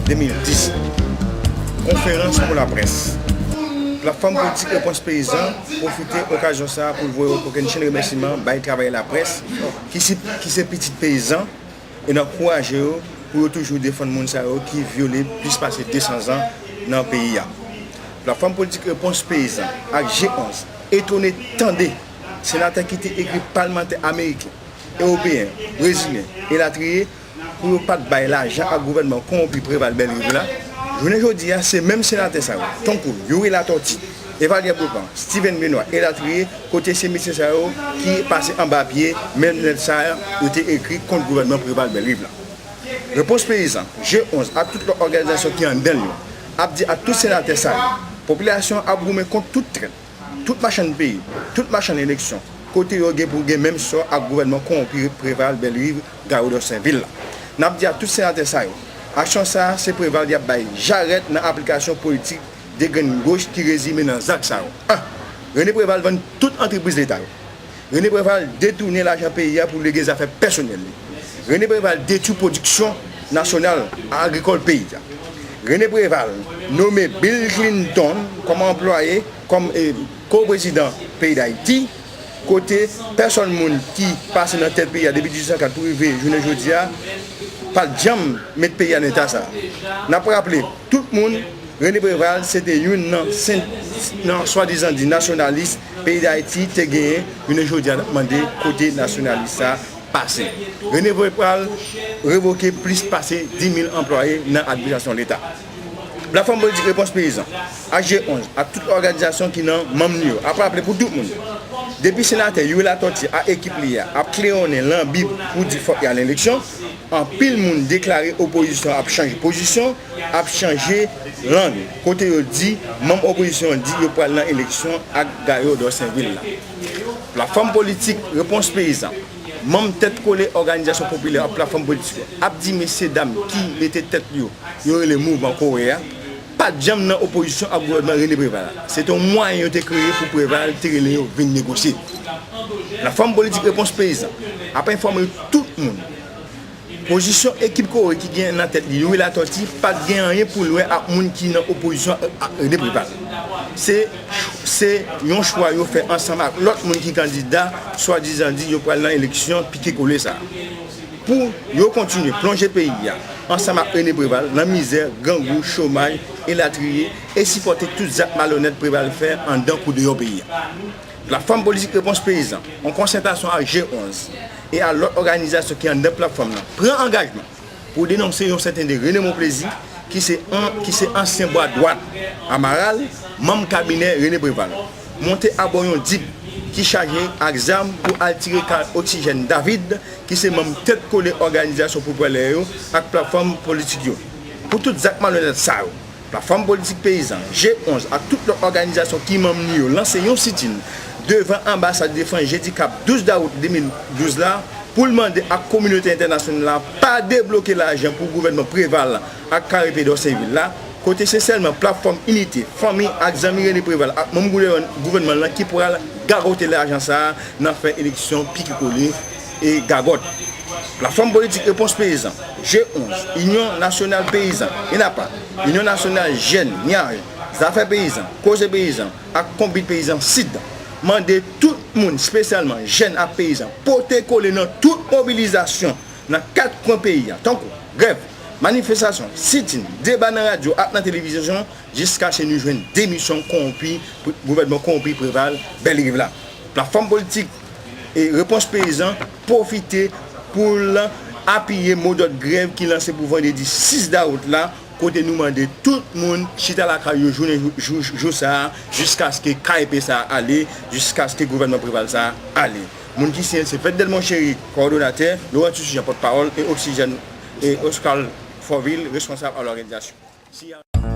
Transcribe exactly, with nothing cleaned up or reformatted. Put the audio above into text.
de mil dis. Konferans pou laprès. Platfòm Politik Repons Peyizan pwofite okazyon sa a pou l voye yon kokennchenn remèsiman bay travayè laprès ki si, ki se pitit peyizan e n ankouraje yo pou yo toujou defann moun sa yo ki vyole plis pase de san zan nan peyi a. Platfòm Politik Repons Peyizan ak G onz etone tande senatè ki te ekri palmantè ameriken, ewopeyen, brezilyen, elatriye, pou yo pa t bay lajan ak gouvènman kowonpi Preval Bèlriv la, jounen jodi a, se menm senatè sa yo, tankou Youri Latortue, Evalière Beauplan, Steven Benoît, elatriye, kote se mesye sa yo ki pase anba pye menm lèt sa yo te ekri kont gouvènman Preval Bèlriv la. Repons Peyizan, G onz ak tout lòt òganizasyon ki anndan l yo ap di ak tout senatè sa yo, popilasyon an ap goumen kont tout trèt, tout machann peyi, tout machann eleksyon, kote yo gen pou gen menm sò ak gouvènman kowonpi Preval Bèlriv Gayo Dòsenvil la. N ap di ak tout senatè sa yo, aksyon sa a se Preval y ap bay jarèt nan aplikasyon politik degrenn goch ki rezime nan zak sa yo. En, René Preval vann tout antrepriz leta yo. René Preval detounen lajan peyi a pou regle zafè pèsonèl li. René Preval detwi pwodiksyon nasyonal agrikòl peyi a. René Preval nome Bill Clinton kòm anplwaye, kòm, eh, ko-prezidan peyi Dayiti, kote pèsòn moun ki pase nan tèt peyi a depi dizuit san kat pou rive jounen jodi a pa t janm met peyi a nan eta sa. N ap raple tout moun, René Preval se te youn nan sen, nan swadizan di nasyonalis peyi Dayiti te genyen. Jounen jodi a n ap mande kote nasyonalis sa pase. René Preval revoke plis pase dis mil anplwaye nan administrasyon leta. Platfòm Politik Repons Peyizan, ak G onz, ak tout òganizasyon ki nan manm li yo, ap raple pou tout moun, depi senatè Youri Latortue ak ekip li a ap klewonnen lanbi pou di fòk y al eleksyon, anpil moun deklare opozisyon ap chanje pozisyon, ap chanje lang, kote yo di, manm opozisyon an di yo pral nan eleksyon ak Gayo Dòsenvil la. Platfòm Politik Repons Peyizan, manm tèt kole òganizasyon popilè ak platfòm politik yo ap di mesye dam ki mete tèt yo, yo rele Mouvman Kore a, pa t janm nan opozisyon ak gouvènman René Preval la. Se te yon mwayen yo te kreye pou Preval te rele yo vin negosye. Platfòm Politik Repons Peyizan ap enfòme tout moun, pozisyon ekip Kore ki gen nan tèt li Youri Latortue pa t gen anyen pou l wè ak moun ki nan opozisyon ak René Preval. Se, se yon chwa yo fè ansanm ak lòt moun ki kandida, swadizan di yo pral nan eleksyon pike kole sa a, pou yo kontinye plonje peyi a ansanm ak René Preval nan mizè, grangou, chomaj, elatriye, e sipòte tout zak malonèt Preval fè anndan kou deyò peyi a. Platfòm Politik Repons Peyizan, an konsètasyon ak G onz e a lòt òganizasyon ki anndan platfòm nan, pran angajman pou denonse yon sèten de René Monplaisir, ki se an, ki se ansyen bwa dwat Amaral, manm kabinè René Preval, monte abò yon djip ki chaje ak zam pou al tire kal Oksijèn David, ki se manm tèt kole òganizasyon popilè yo ak platfòm politik yo. Pou tout zak malonèt sa yo, Platfòm Politik Peyizan, G onz ak tout lòt òganizasyon ki manm li yo lanse yon sitin devan anbasad de Frans jedi k ap douz dawout de mil douz la pou l mande ak kominote entènasyonal la pa debloke lajan pou gouvènman Preval ak K E P Dòsenvil la, kote se sèlman Platfòm Inite, fanmi ak zanmi René Preval ak manm gouvèn-, gouvènman lan ki pral gagote lajan sa a nan fè eleksyon pike kole e gagòt. Platfòm Politik Repons Peyizan, G onz, Inyon Nasyonal Peyizan, ENAPA, Inyon Nasyonal Jèn, NYAJ, Zafè Peyizan, Koze Peyizan ak Konbit Peyizan Sid mande tout moun, espesyalman jèn ak peyizan, pote kole nan tout mobilizasyon nan kat kwen peyi a, tankou grèv, manifestasyon, sitin, deba nan radyo ak nan televizyon, jiskaske nou jwenn demisyon kowonpi, gouvènman kowonpi Preval Bèlriv la. Platfòm Politik e Repons Peyizan pwofite pou l apiye modòd grèv ki lanse pou vandredi sis dawout la, kote nou mande tout moun chita lakay yo jounen jou, jou, jou sa a, jiskaske K E P sa a ale, jiskaske gouvènman Preval sa a ale. Moun ki siyen se Fedel Monchéry, kowòdonatè, Laurent Tissot Jean, pòtpawòl, e Oxygène, e Oscar Fòvil, responsab a lòganizasyon.